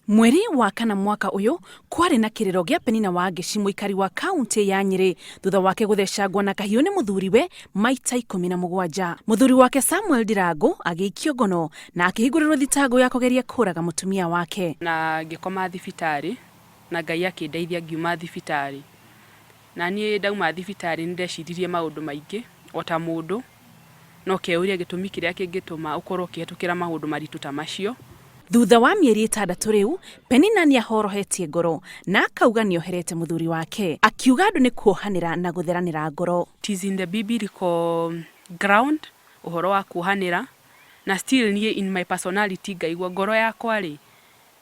Mweri wa kana mwaka ũyũ kwarĩ na kĩrĩro gĩa Penina Wangeci mũikari wa kaũntĩ ya Nyĩrĩ thutha wake gũthecangwo na kahiũ nĩ mũthuriwe maita 17. Mũthuri wake Samuel Ndirango agĩikio ngono na akĩhingũrĩrwo thitango ya kũgeria kũraga mũtumia wake. Na ngĩkoma thibitarĩ na Ngai akĩndeithia ngiuma thibitarĩ. Na niĩ ndauma thibitarĩ nĩ ndeciririe maũndũ maingĩ o ta mũndũ. Na ũkeyũria gĩtũmi kĩrĩa kĩngĩtũma ũkorũo ũkĩhĩtũkĩra maũndũ maritũ ta macio. Thutha wa mĩeri ĩtandatũ rĩu, Penina nĩahorohetie ngoro na akauga nĩoherete mũthuri wake, akiuga andũ nĩ kuohanĩra na gũtheranĩra ngoro. It is in the biblical ground ũhoro wa kuohanĩra, na still niĩ in my personality ngaigua ngoro yakwa rĩ,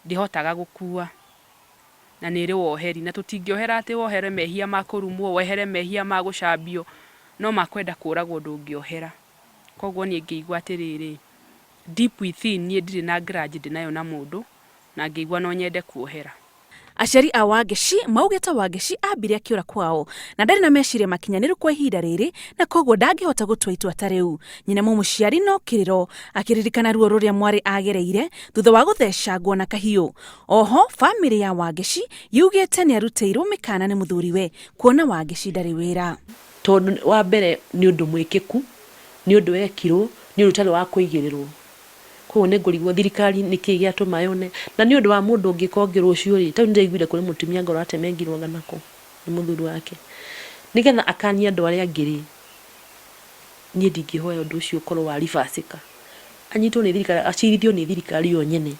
ndĩhotaga gũkua. Na nĩ ĩrĩ woheri. Na tũtingĩohera atĩ wohere mehia ma kũrumwo, wohere mehia ma gũcambio, no ma kwenda kũragwo ndũngĩohera. Koguo niĩ ngĩigua atĩrĩrĩ, deep within niĩ ndirĩ na grudge ndĩnayo na mũndũ, na ngĩigua no nyende kuohera. Aciari a Wangeci maugĩte Wangeci ambire akĩũra kwao na ndarĩ na meciria makinyanĩru kwa ihinda rĩrĩ na koguo ndangĩhota gũtua itua ta rĩu. Nyina mũmũciari no kĩrĩro akĩririkana ruo rũrĩa mwarĩ agereire thutha wa gũthecangwo na kahiũ. Oho bamĩrĩ ya Wangeci yugĩte nĩarutĩirwo mĩkana nĩ mũthuriwe kuona Wangeci ndarĩ wĩra. Tondũ wa mbere nĩ ũndũ mwĩkĩku, nĩ ũndũ wekirwo, nĩ ũndũ ũtarĩ wa kũigĩrĩrwo. Koguo nĩ ngũrigwo thirikari nĩkĩ gĩatũma yone. Na nĩ ũndũ wa mũndũ ũngĩka ũngĩ rũciũ rĩ, ta rĩu nĩ ndĩraiguire kũrĩ mũtumia anga ũratemengirwo anga nakũ nĩ mũthuri wake. Nĩgetha akanie andũ arĩa angĩ rĩ, niĩ ndingĩhoya ũndũ ũcio ũkorwo wa reverse ĩka. Anyitwo nĩ thirikari, acirithio nĩ thirikari yo nyene.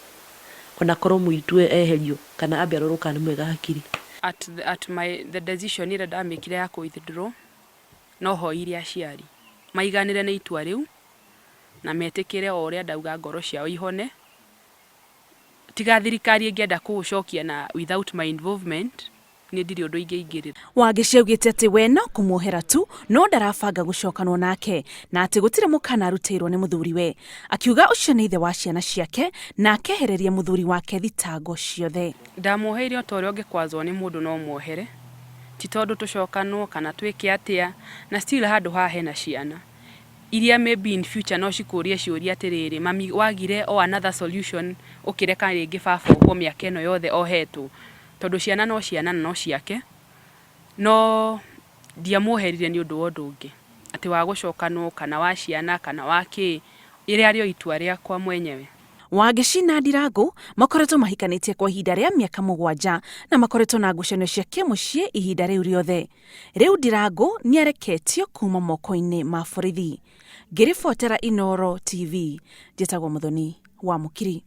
Ona korwo mũirĩtu ũyũ eherio kana ambe arorwo kana nĩ mwega hakiri. At the, at my, the decision ĩrĩa ndamĩkire ya kũ withdraw, no hoire aciari maiganĩre nĩ itua rĩu na metĩkĩre o ũrĩa ndauga ngoro ciao ihone. Tiga thirikari ĩngĩenda kũũcokia na without my involvement, niĩ ndirĩ ũndũ ingĩingĩrĩra. Wangeci augĩte atĩ we no kũmuohera tu no ndarabanga gũcokanwo nake na atĩ gũtirĩ mũkana arutĩirwo nĩ mũthuriwe. Akiuga ũcio nĩ ithe wa ciana ciake na akehereria mũthuri wake thitango ciothe. Ndamuoheire o ta ũrĩa ũngĩkwazwo nĩ mũndũ no ũmuohere, ti tondũ tũcokanwo kana twĩke atĩa, na still handũ haha hena ciana iria maybe in future no cikũrie ciũria atĩrĩrĩ, mami wagire o another solution ũkĩreka rĩngĩ baba ohwo mĩaka ĩno yothe ohetwo? Tondũ ciana no ciana na no ciake, no ndiamuoherire nĩ ũndũ wa ũndũ ũngĩ, atĩ wa gũcokanwo kana wa ciana kana wa kĩĩ, rĩarĩ o itua rĩakwa mwenyewe. Wangeci na Ndirangu makoretwo mahikanĩtie kwa ihinda rĩa mĩaka mũgwanja na makoretwo na ngucanio cia kĩmũciĩ ihinda rĩu rĩothe. Rĩu Ndirangu nĩareketio kuma moko-inĩ ma borithi. Ngĩribotera Inooro TV, njĩtagwo Muthoni wa Mũkiri.